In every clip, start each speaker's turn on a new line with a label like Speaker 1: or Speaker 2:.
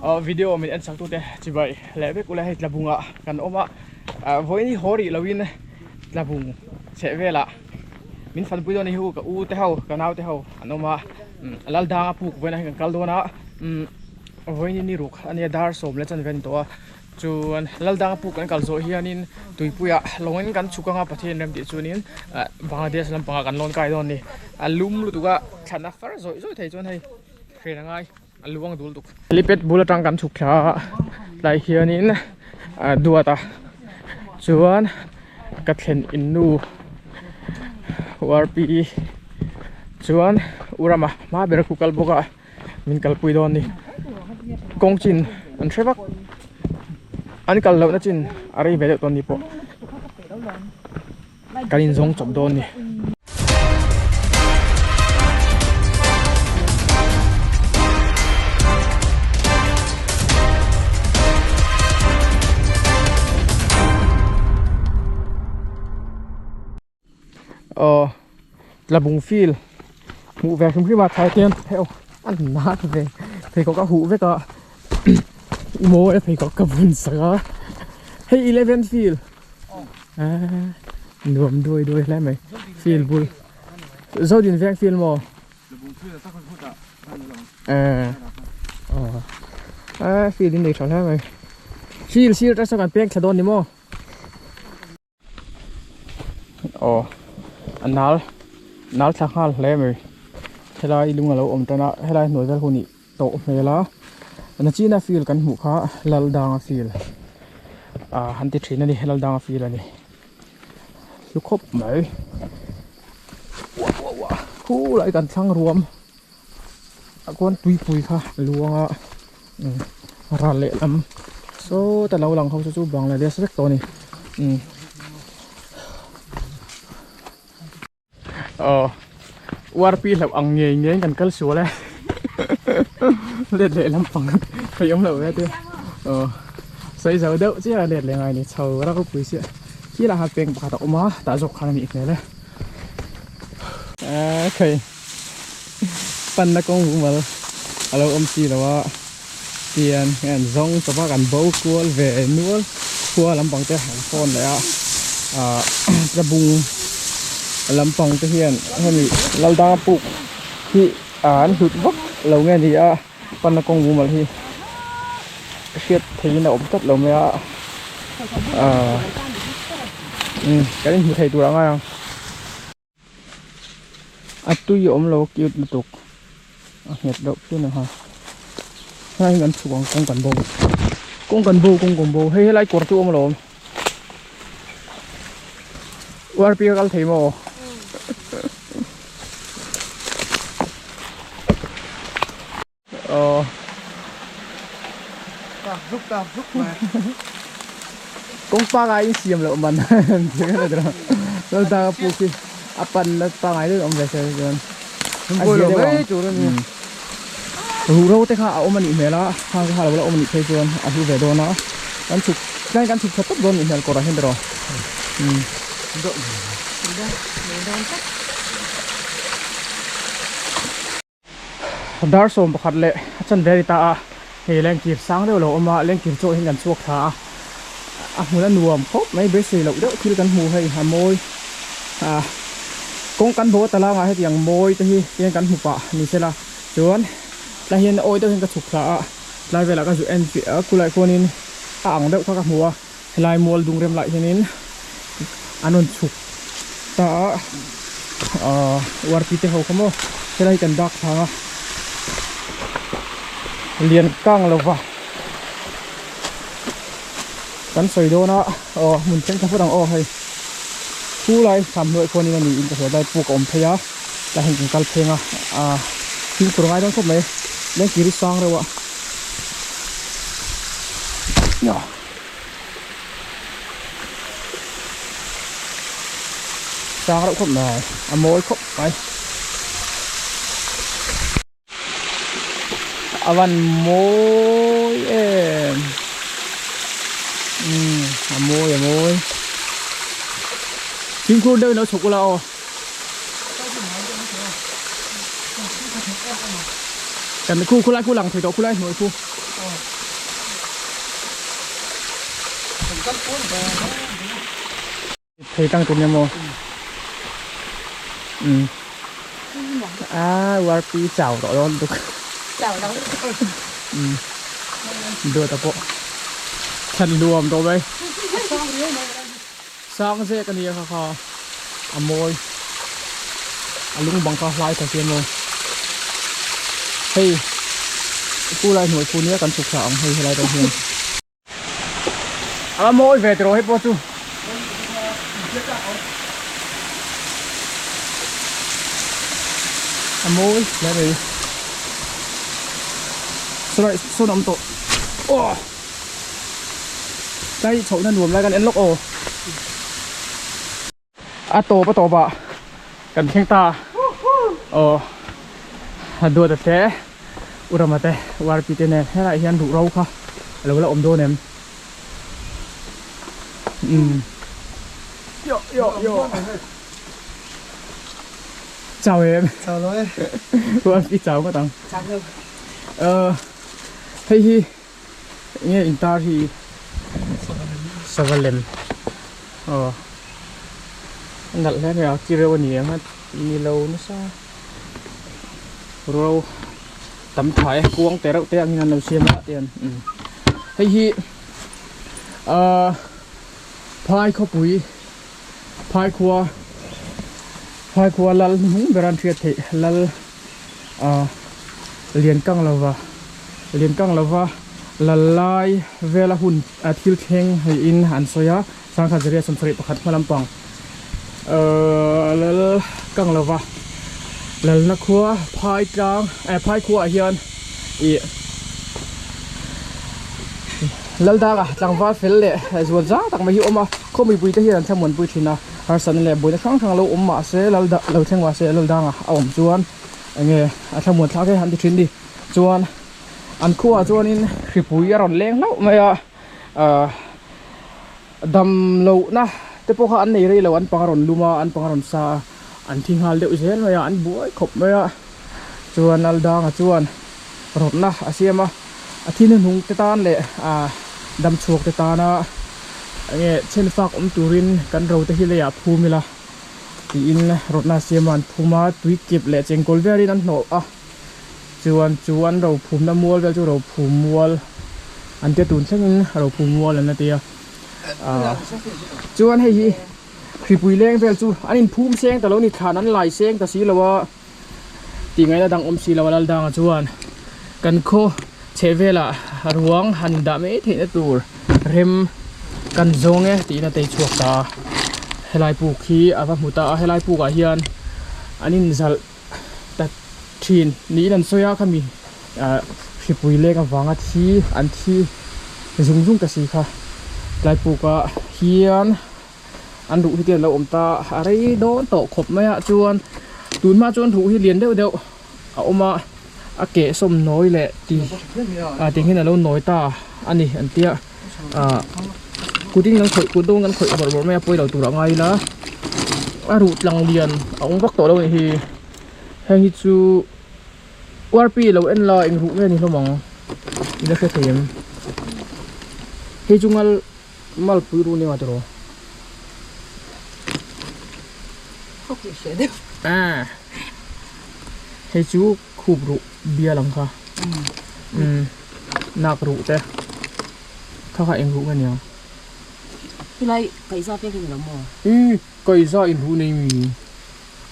Speaker 1: Video min en sak tute chibai leh vek ula hei tlabungah kan awm a, vawiin hi haw rih loin tlabung chheh velah min fanpui dawn a ni hu ka u te ho ka nau te ho an awm a, Laldanga puk vawiinah hian kan kal dawn a, vawiin hi ni ruk a nia dar sawm leh chanve a ni tawh a, chuan Laldanga puk kan kal zawh hianin tuipuiah lawngin kan chhuk anga Pathian rem tih chuanin Bangladesh lampangah kan lawn kai dawn a ni, a lum lutuk a thlan a far zawih zawih thei chuan hei hren a ngai. A luang dul tuk. Helipad bul atang kan chhuk thla a, tlai hianin duat a chuan ka thlen in nu URP chuan u rama hma ber a khu kal bawk a min kalpui dawn a ni. Kawng chin an hre vak an kal lohna chin a rei ve deuh tawn ni pawh. Kan inzawng chawp dawn ni. Aw tlabung field hmuh ve hrim hrim a thlai te heuh a nat ve pheikhawk a huh vek a mawi a pheikhawk ka bun sak a hei eleven field. Nuam duai duai hle mai field bul Zodin veng field maw eh field in nei tha hle mai field sir te saw kan peng thla dawn ni maw aw a nal nal thla nghal hle mai helai lung alo awm tan a helai hnuai vel hun ih tawh hmel a nachina field kan hmuh kha Laldanga field ah han ti thin a ni Laldanga field a ni hlu khawp mai khulai kan thlang ruam ah khuan tuipui kha a luang a ral lehlam sawta lo lang ho chu chu Bangladesh vek tawh a ni umm. Aw URP hlauh ang ngei ngei kan kal sual e let leh lampang thei awm loh ve te aw sawi zo deuh chiah a let leh ngai ni chho rak ropui chiah khi lah khan peng pakhat a awm a tah zawk khan a nih hmel e a khai panna kawng mumal a lo awm si lo a tian an zawng chawp a kan bo kual ve nual khua lampang te an phone leh a ah tlabung lampang te hian hemi Laldanga puk hi ah an hlut vak lo nge ni a panna kawng mumal hi hriat theihin a awm tlat lo mai a ah umm kan inhmu thei tur ang ngai ang. A tui awm lo cute lutuk a nghet deuh phian ang ha helai hi kan chhuk ang kawng kan bo kawng kan bo kawng kan bo hei helai kawr chu awm alawm URP ka kal thei maw Ờ.
Speaker 2: Tak zuk tak zuk mai.
Speaker 1: Kawng pangai in siam loh man lo ta ka pu khi a pan na pangai deuh awm ve se chuan a zia deuh ang
Speaker 2: tur ani.
Speaker 1: Ruhro te kha a awm anih hmel a hang kha lo la awm anih phei chuan a hlu ve dawn a kan chhuk tlai kan chhuk tha tawp dawn anih hmel kawrah hian erawh umm. Dar 11 leh a chan ve a ni ta a, hei lengkir sang deuh lo awm a, lengkir chu hian kan chhuak thla a, a hmun a nuam khawp mai beisei loh deuh thil kan hmu hei a mawi ah kawng kan bo a talangah hetiang mawi te hi tiang kan hmu pah ni sela chuan tlai hian awi deuh hian ka chhuk thla a, tlai velah ka zu en fiah a khulai khuanin a ang deuh kha ka hmu a, helai mual dung rem lai hianin an rawn chhuk ta a ahh URP te ho kha maw helai hi kan dak thlang a lian kang lova kan sawi dawn a aw hmun thleng thla phawt ang aw hei khu lai tham hnuai khuanin a niin ka hria lai puk a awm phei a tlai hian kan kal pheng a ahh fimkhur a ngai dawn khawp mai lengkir hi sang reuh a. Sang reuh khawp mai a mawi khawp mai a van mawi em umm a mawi a mawi fimkhur deuhin lo chhuk ula aw. Kan khu khulai khu lang thei tawh khulai hnuai khu. Thei tlang tur nia maw? Umm. A warpi chau tawh dawn lutuk.
Speaker 2: Chau lo.
Speaker 1: Umm. Duata pawh thlan luam tawh mai. Sang zek a nia kha kha a mawi. A lung bang kha hlai tha sia maw. Hei pu lai hnuai khu nia kan chhuk thla ang hei helai tawh hian. A mawi ve tiraw hei pawh chu. A mawi hle mai. Saw sawn a awm tawh. Aw tlai chhohna nuam lai kan en lawk aw. A tawp a tawp ah kan thleng ta aw a duat a hle u Rama te u RP te nen helaiah hian ruh ro kha a lo la awm dawn em umm yo yo yo chau em
Speaker 3: chau lo e
Speaker 1: u RP chau ngawt ang
Speaker 2: chau lo
Speaker 1: ờ hei hi Enge intar hi sava lem aw a nalh hle mai a ki reuh a ni ang a ni lo nasa ro tam tha e kuang te reuh te angin an lo siam a tian umm hei hi ahh phai khawpui phai khua phai khua lal hnuhnung ber an hriat theih lal ah lian kang lova lian kang lova lal lai vela hun ah thil thleng niin an sawi a sangkhat zaria sawmsarih pakhat hma lampang ahh lal kang lova lalna khua phai tlang eh phai khua ah hian ih lal danga tlangval fel leh zual zau tak mai hi a awm a khaw mipui te hian an thlamuanpui thin a. Harsatna leh buaina hrang hrang lo awm mahse lal dah lo thleng mahse lal dangah a awm chuan enge a thlamuan thlak e an ti thin ni chuan an khuaah chuanin hripui a rawn leng hlauh mai a ahh dam lohna te pawh kha an nei rei lo an pang a rawn lum a an pang a rawn sa a an thi nghal deuh zel mai a an buai khawp mai a chuan lal dangah chuan rawtna a siam a a thi hnuhnung te tan leh ahh dam chhuak te tana. Enge chhen fak awm turin kan ro te hi leiah phum ila tiin rawtna siam a an phum a tui kip leh chengkawl verin an hnawh a chuan chu an ro phumna mual vel chu ro phum mual an tia tun thlengin ro phum mual an la ti a ah chuan hei hi hripui leng vel chu an inphum seng ta lo ni thlan an lai seng ta si lo a. Tih ngaihna dang awm si lo a Laldanga chuan kan khaw chheh velah ruang han indah mai theihna tur rem kan zawng e tiin a tei chhuak ta a helai puk hi a va hmu ta a helai pukah hian an inzalh ta thin niin an sawi a khami ah hripui leng avanga thi an thi zung zung ta si kha tlai pukah hian. An ruh hi te an lo awm ta a rei dawn tawh khawp mai a chuan tun hma chuan ruh hi lian deuh deuh a awm a a keh sawm nawi leh ti ah tiang hian a lo nawi ta a ni an tia ah kut in kan khawih kut dawn kan khawih bawrh bawrh mai a pawi lo tur a ngai ila a ruh tlang lian a awm vak tawh lo a nih hi heng hi chu URP lo en la eng ruh nge ni hlawm ang i la hre thei em hei chu ngal. Malpui ru nia tiraw. Ah. Hei chu khup ruh bial ang kha. Umm. Nak ruh te. Kha kha eng ruh nge niang.
Speaker 2: Helai kaihza pek hi ni lo maw?
Speaker 1: Ih kaihza in ruh nei mi.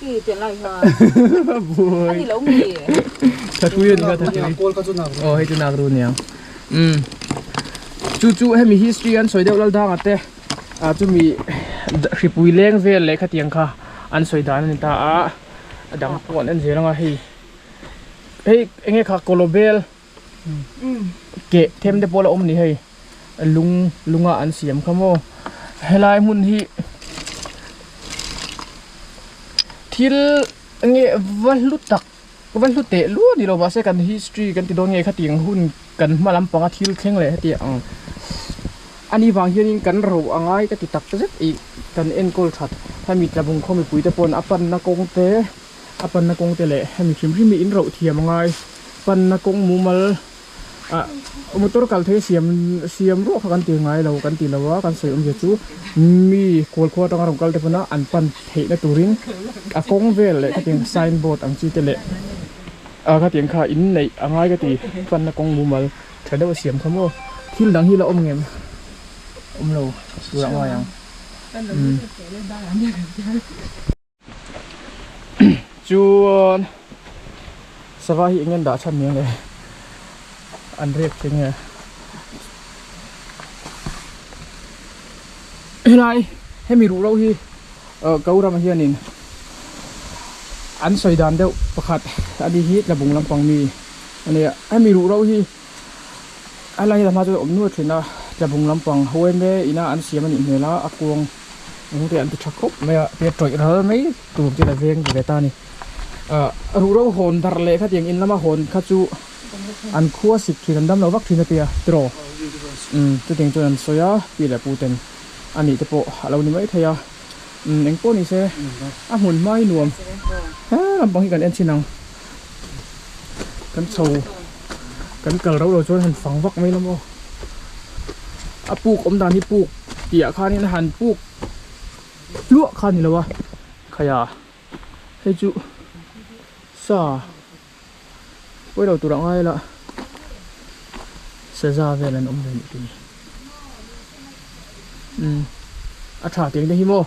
Speaker 2: Ih tiang lai hian.
Speaker 1: Buai.
Speaker 2: A ni lo mi.
Speaker 1: Thatui a ni kha thatui. Aw hei chu nak ru niang. Umm chu chu hemi history an sawi deuh lal dang ah te ah chumi hripui leng vel leh khatiang kha an sawi dan a ni ta a a dang pawh an en zel ang a hei hei enge kha kawlawbel keh them te pawh a la awm a ni hei lung lunga an siam kha maw helai hmun hi thil enge va hlu tak. Ka va hlu teh luah ni lo mahse kan history kan ti dawn nge khatiang hun kan hma lampanga thil thleng leh heti ang ani vang hianin kan ro a ngai ka ti tak zet ih kan enkawl that hemi tlabung khaw mipui te pawn a panna kawng te a panna kawng te leh hemi hrim hrim hi in roh thiam a ngai panna kawng mumal. Ah motor kal thei siam siam ruah kha kan ti ngai lo kan ti lo a kan sawi awmzia chu mi kawl khua atanga rawn kal te pawn a an pan theihna turin a kawng vel leh khatiang sign board ang chi te leh ah khatiang kha in neih a ngai ka ti panna kawng mumal tha deuh a siam kha maw thil dang hi la awm ngem awm lo tur a ngai ang umm. Chuan sava hi eng nge an dah chhan nia le an rek che nge helai hemi ruh reuh hi ah ko ramah hianin an sawi dan deuh pakhat ani hi tlabung lampang mi a nia hemi ruh reuh hi helai hi hma chuan a awm nual thin a tlabung lampang ho em e ina an siam a nih hmel a a kuang. Eng te an ti tha khawp mai a tia tawih ral mai tur te la veng ve ta a ni ah ruhro hawn darh leh khatiang in lama hawn kha chu an khua sik thin an dam lo vak thin a tia tiraw umm chutiang chuan an sawi a pi leh pu ten a nih te pawh a lo ni mai thei a umm eng pawh ni se a hmun hma hi nuam he lampang hi kan en chhin ang kan chho kan kal rauh lo chuan han fang vak mai la maw a puk awm dan hi puk tih ah khanin han puk hluah kha a ni lo a khaia hei chu sa pawi lo tur ah ngai ila saza vel an awm ve anih chu ni umm a tha tiang te hi maw.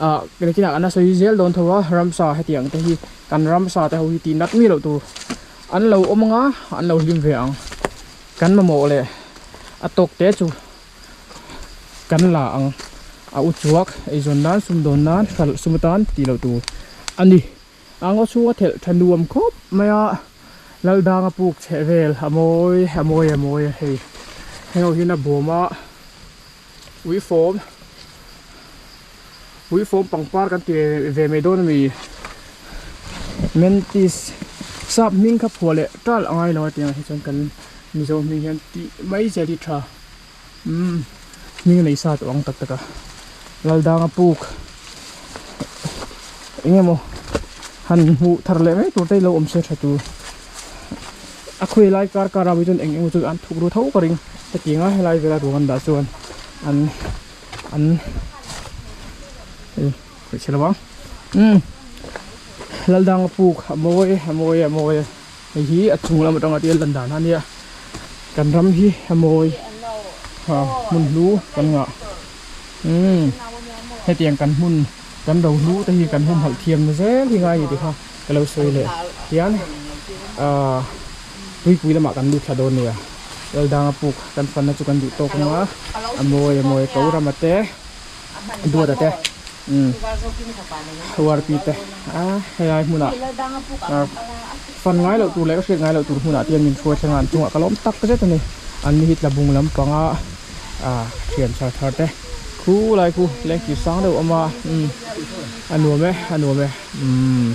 Speaker 1: Ah nakinah an a sawi zel dawn tho a ramsa hetiang te hi kan ramsa te ho hi tih nat mi loh tur an lo awm anga an lo hlim ve ang kan mamawh leh a tawk te chu kan la ang a u chuak eizawn nan sumdawn nan hralh sum atan tih loh tur a ni a ngaw chhunga thelh tha nuam khawp mai a Laldanga puk chheh vel a mawi a mawi a mawi a hei heng ho hian a bawm a. Uifawm Uifawm pangpar kan ti ve mai dawn a mi Mantis sap hming kha phuah leh tal a ngai lo a tiangah hi chuan kan Mizo hming hian tih mai zel hi tha umm hming a nei sa tawh ang tak tak a Laldanga puk eng emaw han hmuh thar leh mai tur te hi lo awm se tha tur. A khawi lai kar kar a chuan eng emaw chu an thuk ru tho ka ring hetiang a helai vela ruang an dah chuan an an hei khawih chhe lo ang umm Laldanga puk a mawi a mawi a mawi hei hi a chung lam atanga tia lan dan a nia kan ram hi a mawi ha hmun hlu kan ngah umm hetiang kan hmun kan ro hlu te hi kan humhalh thiam na zel hi ngai ni ti kha. Ka lo sawi leh hian aaa tuipui lamah kan lut thla dawn nia Laldanga puk kan fanna chu kan duh tawk ang a a mawi a mawi ko rama te duata te umm URP te a helai hmunah fan ngai loh tur leh ka hriat ngai loh tur hmunah te hian min hruai thleng a an chungah ka lawm tak zet a ni an ni hi tlabung lampanga aaa thian chhar thar te khu lai khu lengkir sang deuh a awm a umm a nuam e a nuam e. Umm.